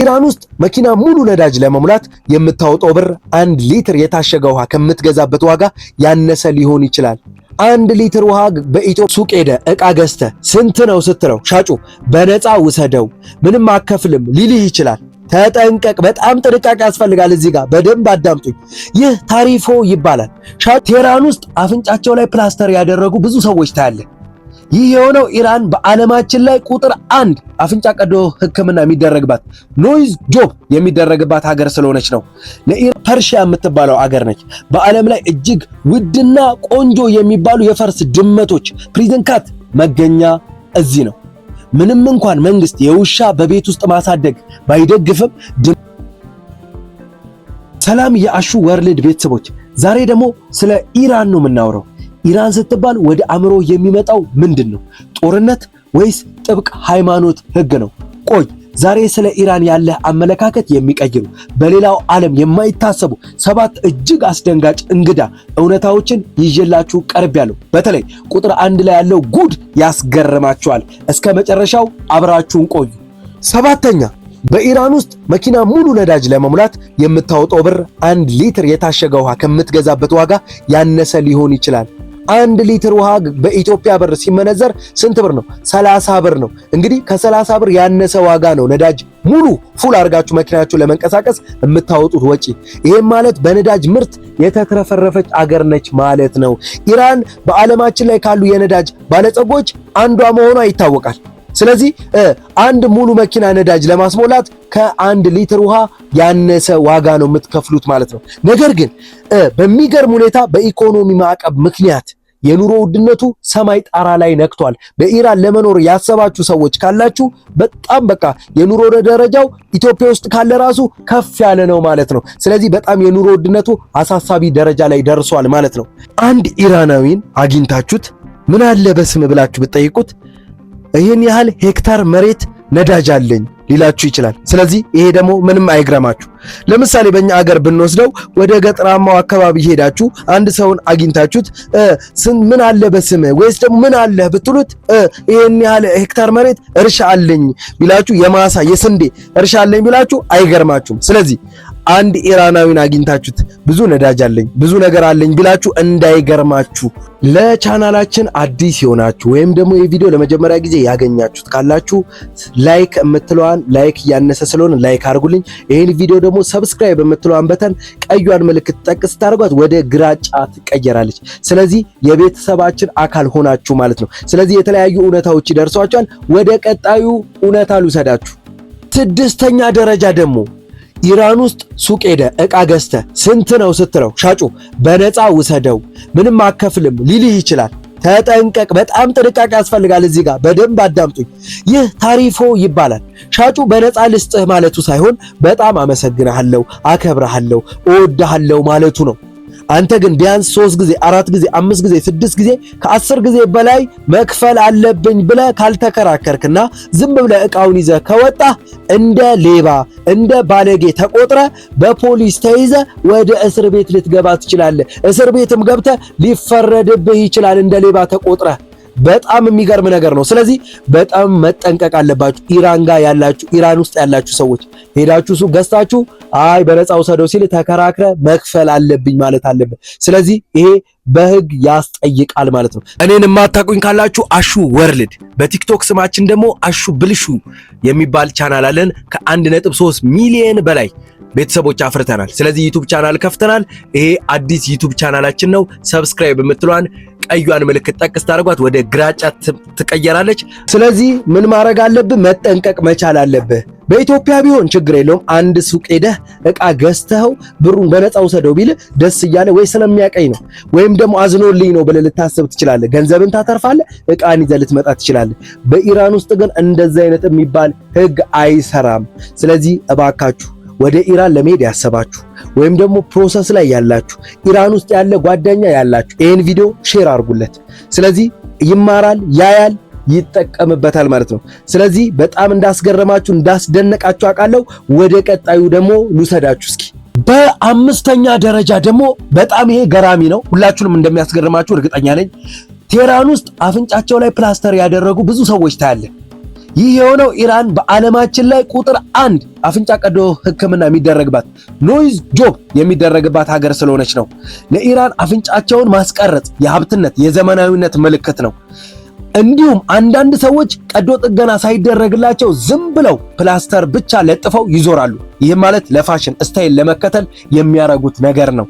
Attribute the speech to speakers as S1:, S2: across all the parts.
S1: ኢራን ውስጥ መኪና ሙሉ ነዳጅ ለመሙላት የምታወጣው ብር 1 ሊትር የታሸገ ውሃ ከምትገዛበት ዋጋ ያነሰ ሊሆን ይችላል። 1 ሊትር ውሃ በኢትዮጵያ ሱቅ ሄደህ ዕቃ ገዝተህ ስንት ነው ስትለው ሻጩ በነፃ ውሰደው፣ ምንም አከፍልም ሊልህ ይችላል። ተጠንቀቅ። በጣም ጥንቃቄ ያስፈልጋል። እዚህ ጋር በደንብ አዳምጡኝ። ይህ ታሪፎ ይባላል። ቴህራን ውስጥ አፍንጫቸው ላይ ፕላስተር ያደረጉ ብዙ ሰዎች ታያለህ። ይህ የሆነው ኢራን በዓለማችን ላይ ቁጥር 1 አፍንጫ ቀዶ ሕክምና የሚደረግባት፣ nose job የሚደረግባት ሀገር ስለሆነች ነው። ለኢራን ፐርሺያ የምትባለው አገር ነች። በዓለም ላይ እጅግ ውድና ቆንጆ የሚባሉ የፈርስ ድመቶች፣ Persian cat መገኛ እዚህ ነው። ምንም እንኳን መንግስት የውሻ በቤት ውስጥ ማሳደግ ባይደግፍም። ሰላም የአሹ ወርልድ ቤተሰቦች፣ ዛሬ ደግሞ ስለ ኢራን ነው የምናወራው። ኢራን ስትባል ወደ አእምሮ የሚመጣው ምንድን ነው? ጦርነት ወይስ ጥብቅ ሃይማኖት ህግ ነው? ቆይ፣ ዛሬ ስለ ኢራን ያለህ አመለካከት የሚቀይሩ፣ በሌላው ዓለም የማይታሰቡ ሰባት እጅግ አስደንጋጭ እንግዳ እውነታዎችን ይዤላችሁ ቀርቤያለሁ። በተለይ ቁጥር 1 ላይ ያለው ጉድ ያስገርማችኋል። እስከ መጨረሻው አብራችሁን ቆዩ። ሰባተኛ፣ በኢራን ውስጥ መኪና ሙሉ ነዳጅ ለመሙላት የምታወጣው ብር 1 ሊትር የታሸገ ውሃ ከምትገዛበት ዋጋ ያነሰ ሊሆን ይችላል። 1 ሊትር ውሃ በኢትዮጵያ ብር ሲመነዘር ስንት ብር ነው? 30 ብር ነው። እንግዲህ ከ30 ብር ያነሰ ዋጋ ነው ነዳጅ ሙሉ full አድርጋችሁ መኪናችሁ ለመንቀሳቀስ የምታወጡት ወጪ። ይሄም ማለት በነዳጅ ምርት የተትረፈረፈች አገር ነች ማለት ነው። ኢራን በዓለማችን ላይ ካሉ የነዳጅ ባለጸጎች አንዷ መሆኗ ይታወቃል። ስለዚህ አንድ ሙሉ መኪና ነዳጅ ለማስሞላት ከ1 ሊትር ውሃ ያነሰ ዋጋ ነው የምትከፍሉት ማለት ነው። ነገር ግን በሚገርም ሁኔታ በኢኮኖሚ ማዕቀብ ምክንያት የኑሮ ውድነቱ ሰማይ ጣራ ላይ ነክቷል። በኢራን ለመኖር ያሰባችሁ ሰዎች ካላችሁ በጣም በቃ የኑሮ ደረጃው ኢትዮጵያ ውስጥ ካለ ራሱ ከፍ ያለ ነው ማለት ነው። ስለዚህ በጣም የኑሮ ውድነቱ አሳሳቢ ደረጃ ላይ ደርሷል ማለት ነው። አንድ ኢራናዊን አግኝታችሁት ምን አለ በስም ብላችሁ ብትጠይቁት ይህን ያህል ሄክታር መሬት ነዳጅ አለኝ ሊላችሁ ይችላል። ስለዚህ ይሄ ደግሞ ምንም አይግረማችሁ። ለምሳሌ በእኛ አገር ብንወስደው ወደ ገጠራማው አካባቢ ሄዳችሁ አንድ ሰውን አግኝታችሁት ምን አለ በስምህ ወይስ ደግሞ ምን አለህ ብትሉት ይሄን ያህል ሄክታር መሬት እርሻ አለኝ ቢላችሁ፣ የማሳ የስንዴ እርሻ አለኝ ቢላችሁ አይገርማችሁም። ስለዚህ አንድ ኢራናዊን አግኝታችሁት ብዙ ነዳጅ አለኝ፣ ብዙ ነገር አለኝ ቢላችሁ እንዳይገርማችሁ። ለቻናላችን አዲስ የሆናችሁ ወይም ደግሞ ይህ ቪዲዮ ለመጀመሪያ ጊዜ ያገኛችሁት ካላችሁ like የምትለዋን፣ like እያነሰ ስለሆነ like አድርጉልኝ። ይህን ቪዲዮ ደግሞ subscribe የምትለዋን button ቀዩን ምልክት ጠቅ ስታደርጓት ወደ ግራጫ ትቀየራለች። ስለዚህ የቤተሰባችን አካል ሆናችሁ ማለት ነው። ስለዚህ የተለያዩ እውነታዎች ይደርሷችኋል። ወደ ቀጣዩ እውነታ ልውሰዳችሁ። ስድስተኛ ደረጃ ደግሞ ኢራን ውስጥ ሱቅ ሄደህ ዕቃ ገዝተህ ስንት ነው ስትለው ሻጩ በነፃ ውሰደው፣ ምንም አከፍልም ሊልህ ይችላል። ተጠንቀቅ። በጣም ጥንቃቄ ያስፈልጋል። እዚህ ጋር በደንብ አዳምጡኝ። ይህ ታሪፎ ይባላል። ሻጩ በነፃ ልስጥህ ማለቱ ሳይሆን በጣም አመሰግንሃለሁ፣ አከብረሃለሁ፣ እወድሃለሁ ማለቱ ነው። አንተ ግን ቢያንስ 3 ጊዜ፣ 4 ጊዜ፣ 5 ጊዜ፣ 6 ጊዜ፣ ከ10 ጊዜ በላይ መክፈል አለብኝ ብለህ ካልተከራከርክና ዝም ብለህ እቃውን ይዘህ ከወጣህ እንደ ሌባ፣ እንደ ባለጌ ተቆጥረህ በፖሊስ ተይዘህ ወደ እስር ቤት ልትገባ ትችላለህ። እስር ቤትም ገብተህ ሊፈረድብህ ይችላል እንደ ሌባ ተቆጥረህ። በጣም የሚገርም ነገር ነው። ስለዚህ በጣም መጠንቀቅ አለባችሁ። ኢራን ጋር ያላችሁ፣ ኢራን ውስጥ ያላችሁ ሰዎች ሄዳችሁ ሱቅ ገዝታችሁ አይ በነፃ ውሰደው ሲል ተከራክረህ መክፈል አለብኝ ማለት አለብህ። ስለዚህ ይሄ በህግ ያስጠይቃል ማለት ነው። እኔን የማታውቁኝ ካላችሁ አሹ ወርልድ፣ በቲክቶክ ስማችን ደግሞ አሹ ብልሹ የሚባል ቻናል አለን። ከ1.3 ሚሊየን በላይ ቤተሰቦች አፍርተናል። ስለዚህ ዩቱብ ቻናል ከፍተናል። ይሄ አዲስ ዩቱብ ቻናላችን ነው። Subscribe የምትለዋን ቀዩን ምልክት ጠቅ ስታደርጓት ወደ ግራጫ ትቀየራለች። ስለዚህ ምን ማድረግ አለብህ? መጠንቀቅ መቻል አለብህ። በኢትዮጵያ ቢሆን ችግር የለውም። አንድ ሱቅ ሄደህ እቃ ገዝተኸው ብሩን በነፃ ውሰደው ቢልህ ደስ እያለ ወይ ስለሚያቀኝ ነው ወይም ደግሞ አዝኖልኝ ነው ብለህ ልታስብ ትችላለህ። ገንዘብን ታተርፋለህ፣ እቃን ይዘህ ልትመጣ ትችላለህ። በኢራን ውስጥ ግን እንደዚህ አይነት የሚባል ህግ አይሰራም። ስለዚህ እባካችሁ ወደ ኢራን ለመሄድ ያሰባችሁ ወይም ደግሞ process ላይ ያላችሁ፣ ኢራን ውስጥ ያለ ጓደኛ ያላችሁ ይህን ቪዲዮ share አድርጉለት። ስለዚህ ይማራል፣ ያያል፣ ይጠቀምበታል ማለት ነው። ስለዚህ በጣም እንዳስገረማችሁ፣ እንዳስደነቃችሁ አውቃለሁ። ወደ ቀጣዩ ደግሞ ልውሰዳችሁ እስኪ። በአምስተኛ ደረጃ ደግሞ በጣም ይሄ ገራሚ ነው። ሁላችሁንም እንደሚያስገርማችሁ እርግጠኛ ነኝ። ቴህራን ውስጥ አፍንጫቸው ላይ ፕላስተር ያደረጉ ብዙ ሰዎች ታያለህ። ይህ የሆነው ኢራን በዓለማችን ላይ ቁጥር 1 አፍንጫ ቀዶ ሕክምና የሚደረግባት nose job የሚደረግባት ሀገር ስለሆነች ነው። ለኢራን አፍንጫቸውን ማስቀረጽ የሀብትነት የዘመናዊነት ምልክት ነው። እንዲሁም አንዳንድ ሰዎች ቀዶ ጥገና ሳይደረግላቸው ዝም ብለው ፕላስተር ብቻ ለጥፈው ይዞራሉ። ይህም ማለት ለ fashion style ለመከተል የሚያረጉት ነገር ነው።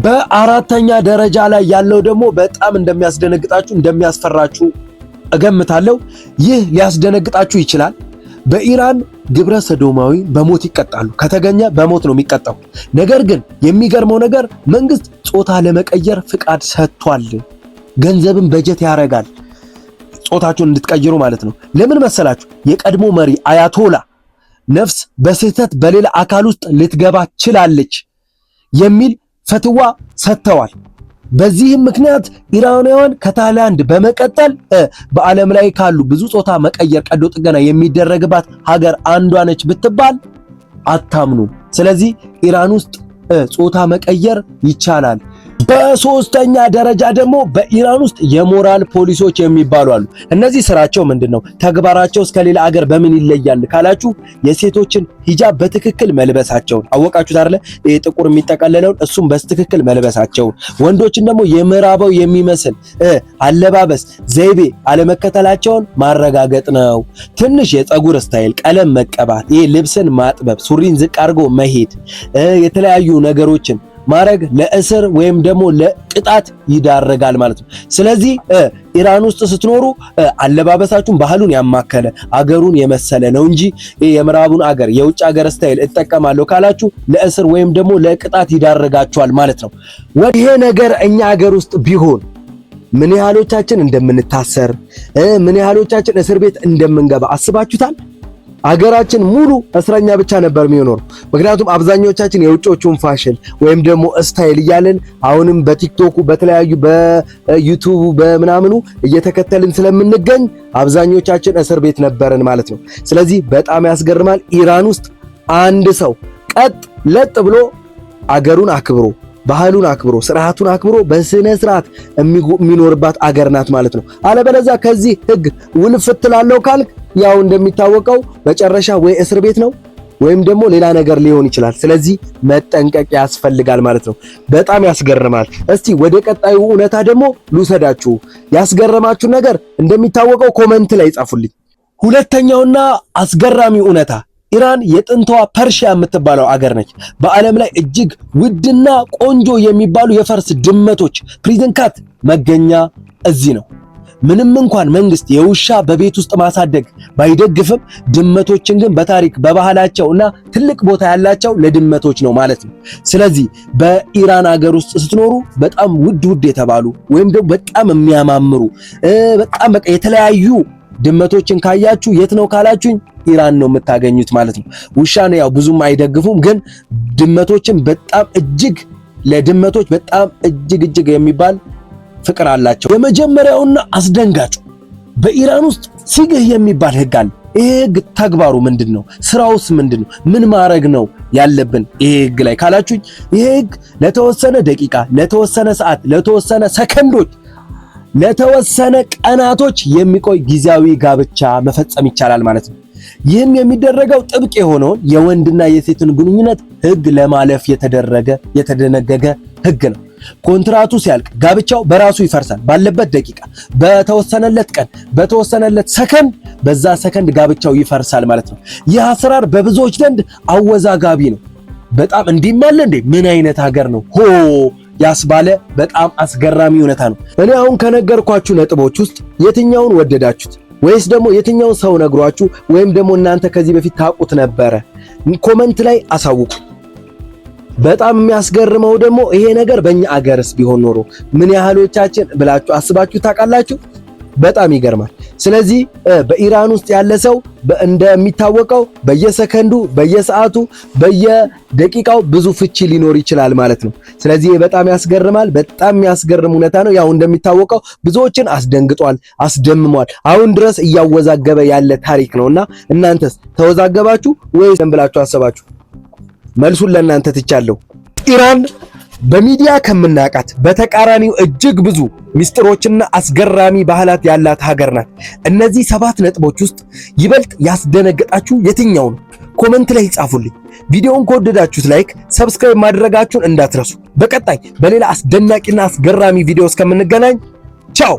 S1: በአራተኛ ደረጃ ላይ ያለው ደግሞ በጣም እንደሚያስደነግጣችሁ እንደሚያስፈራችሁ እገምታለሁ። ይህ ሊያስደነግጣችሁ ይችላል። በኢራን ግብረ ሰዶማዊ በሞት ይቀጣሉ። ከተገኘ በሞት ነው የሚቀጣው። ነገር ግን የሚገርመው ነገር መንግስት ጾታ ለመቀየር ፍቃድ ሰጥቷል። ገንዘብን በጀት ያደርጋል ጾታችሁን እንድትቀይሩ ማለት ነው። ለምን መሰላችሁ? የቀድሞ መሪ አያቶላ ነፍስ በስህተት በሌላ አካል ውስጥ ልትገባ ችላለች የሚል ፈትዋ ሰጥተዋል። በዚህም ምክንያት ኢራናውያን ከታይላንድ በመቀጠል በዓለም ላይ ካሉ ብዙ ጾታ መቀየር ቀዶ ጥገና የሚደረግባት ሀገር አንዷ ነች ብትባል አታምኑም። ስለዚህ ኢራን ውስጥ ጾታ መቀየር ይቻላል። በሶስተኛ ደረጃ ደግሞ በኢራን ውስጥ የሞራል ፖሊሶች የሚባሉ አሉ። እነዚህ ስራቸው ምንድን ነው? ተግባራቸው እስከ ሌላ አገር በምን ይለያል ካላችሁ የሴቶችን ሂጃብ በትክክል መልበሳቸውን አወቃችሁት አይደለ? ይሄ ጥቁር የሚጠቀለለውን እሱም በትክክል መልበሳቸውን፣ ወንዶችን ደግሞ የምዕራባው የሚመስል አለባበስ ዘይቤ አለመከተላቸውን ማረጋገጥ ነው። ትንሽ የፀጉር style፣ ቀለም መቀባት፣ ይሄ ልብስን ማጥበብ፣ ሱሪን ዝቅ አድርጎ መሄድ፣ የተለያዩ ነገሮችን ማድረግ ለእስር ወይም ደግሞ ለቅጣት ይዳረጋል ማለት ነው። ስለዚህ ኢራን ውስጥ ስትኖሩ አለባበሳችሁን ባህሉን ያማከለ አገሩን የመሰለ ነው እንጂ የምዕራቡን አገር የውጭ አገር style እጠቀማለሁ ካላችሁ ለእስር ወይም ደግሞ ለቅጣት ይዳረጋችኋል ማለት ነው። ይሄ ነገር እኛ አገር ውስጥ ቢሆን ምን ያህሎቻችን እንደምንታሰር፣ ምን ያህሎቻችን እስር ቤት እንደምንገባ አስባችሁታል? አገራችን ሙሉ እስረኛ ብቻ ነበር የሚኖረው። ምክንያቱም አብዛኞቻችን የውጮቹን ፋሽን ወይም ደግሞ style እያለን አሁንም በቲክቶኩ በተለያዩ በዩቱቡ በምናምኑ እየተከተልን ስለምንገኝ አብዛኞቻችን እስር ቤት ነበርን ማለት ነው። ስለዚህ በጣም ያስገርማል። ኢራን ውስጥ አንድ ሰው ቀጥ ለጥ ብሎ አገሩን አክብሮ ባህሉን አክብሮ ስርዓቱን አክብሮ በስነ ስርዓት የሚኖርባት አገር ናት ማለት ነው። አለበለዚያ ከዚህ ህግ ውልፍት ላለው ካልክ ያው እንደሚታወቀው መጨረሻ ወይ እስር ቤት ነው ወይም ደግሞ ሌላ ነገር ሊሆን ይችላል። ስለዚህ መጠንቀቅ ያስፈልጋል ማለት ነው። በጣም ያስገርማል። እስቲ ወደ ቀጣዩ እውነታ ደግሞ ልውሰዳችሁ። ያስገረማችሁ ነገር እንደሚታወቀው comment ላይ ጻፉልኝ። ሁለተኛውና አስገራሚው እውነታ ኢራን የጥንቷ ፐርሺያ የምትባለው አገር ነች። በዓለም ላይ እጅግ ውድና ቆንጆ የሚባሉ የፈርስ ድመቶች Persian cat መገኛ እዚህ ነው። ምንም እንኳን መንግስት የውሻ በቤት ውስጥ ማሳደግ ባይደግፍም ድመቶችን ግን በታሪክ በባህላቸው እና ትልቅ ቦታ ያላቸው ለድመቶች ነው ማለት ነው። ስለዚህ በኢራን ሀገር ውስጥ ስትኖሩ በጣም ውድ ውድ የተባሉ ወይም ደግሞ በጣም የሚያማምሩ በጣም በቃ የተለያዩ ድመቶችን ካያችሁ የት ነው ካላችሁኝ ኢራን ነው የምታገኙት ማለት ነው። ውሻን ያው ብዙም አይደግፉም፣ ግን ድመቶችን በጣም እጅግ ለድመቶች በጣም እጅግ እጅግ የሚባል ፍቅር አላቸው። የመጀመሪያውና አስደንጋጩ በኢራን ውስጥ ሲግህ የሚባል ህግ አለ። ይሄ ህግ ተግባሩ ምንድን ነው? ስራውስ ምንድን ነው? ምን ማድረግ ነው ያለብን ይሄ ህግ ላይ ካላችሁኝ፣ ይሄ ህግ ለተወሰነ ደቂቃ፣ ለተወሰነ ሰዓት፣ ለተወሰነ ሰከንዶች፣ ለተወሰነ ቀናቶች የሚቆይ ጊዜያዊ ጋብቻ መፈጸም ይቻላል ማለት ነው። ይህም የሚደረገው ጥብቅ የሆነውን የወንድና የሴትን ግንኙነት ህግ ለማለፍ የተደረገ የተደነገገ ህግ ነው። ኮንትራቱ ሲያልቅ ጋብቻው በራሱ ይፈርሳል። ባለበት ደቂቃ፣ በተወሰነለት ቀን፣ በተወሰነለት ሰከንድ፣ በዛ ሰከንድ ጋብቻው ይፈርሳል ማለት ነው። ይህ አሰራር በብዙዎች ዘንድ አወዛጋቢ ነው። በጣም እንዲህ አለ እንዴ? ምን አይነት ሀገር ነው ሆ ያስባለ በጣም አስገራሚ እውነታ ነው። እኔ አሁን ከነገርኳችሁ ነጥቦች ውስጥ የትኛውን ወደዳችሁት? ወይስ ደግሞ የትኛውን ሰው ነግሯችሁ ወይም ደግሞ እናንተ ከዚህ በፊት ታውቁት ነበረ? comment ላይ አሳውቁ። በጣም የሚያስገርመው ደግሞ ይሄ ነገር በእኛ አገርስ ቢሆን ኖሮ ምን ያህሎቻችን ብላችሁ አስባችሁ ታውቃላችሁ? በጣም ይገርማል። ስለዚህ በኢራን ውስጥ ያለ ሰው እንደሚታወቀው በየሰከንዱ፣ በየሰዓቱ፣ በየደቂቃው ብዙ ፍቺ ሊኖር ይችላል ማለት ነው። ስለዚህ በጣም ያስገርማል። በጣም የሚያስገርም እውነታ ነው። ያው እንደሚታወቀው ብዙዎችን አስደንግጧል፣ አስደምሟል። አሁን ድረስ እያወዛገበ ያለ ታሪክ ነውና እናንተስ ተወዛገባችሁ ወይስ ብላችሁ አሰባችሁ? መልሱን ለእናንተ ትቻለሁ። ኢራን በሚዲያ ከምናውቃት በተቃራኒው እጅግ ብዙ ሚስጥሮችና አስገራሚ ባህላት ያላት ሀገር ናት። እነዚህ 7 ነጥቦች ውስጥ ይበልጥ ያስደነገጣችሁ የትኛው ነው? Comment ላይ ጻፉልኝ። ቪዲዮውን ከወደዳችሁት like፣ subscribe ማድረጋችሁን እንዳትረሱ። በቀጣይ በሌላ አስደናቂና አስገራሚ ቪዲዮ እስከምንገናኝ ቻው።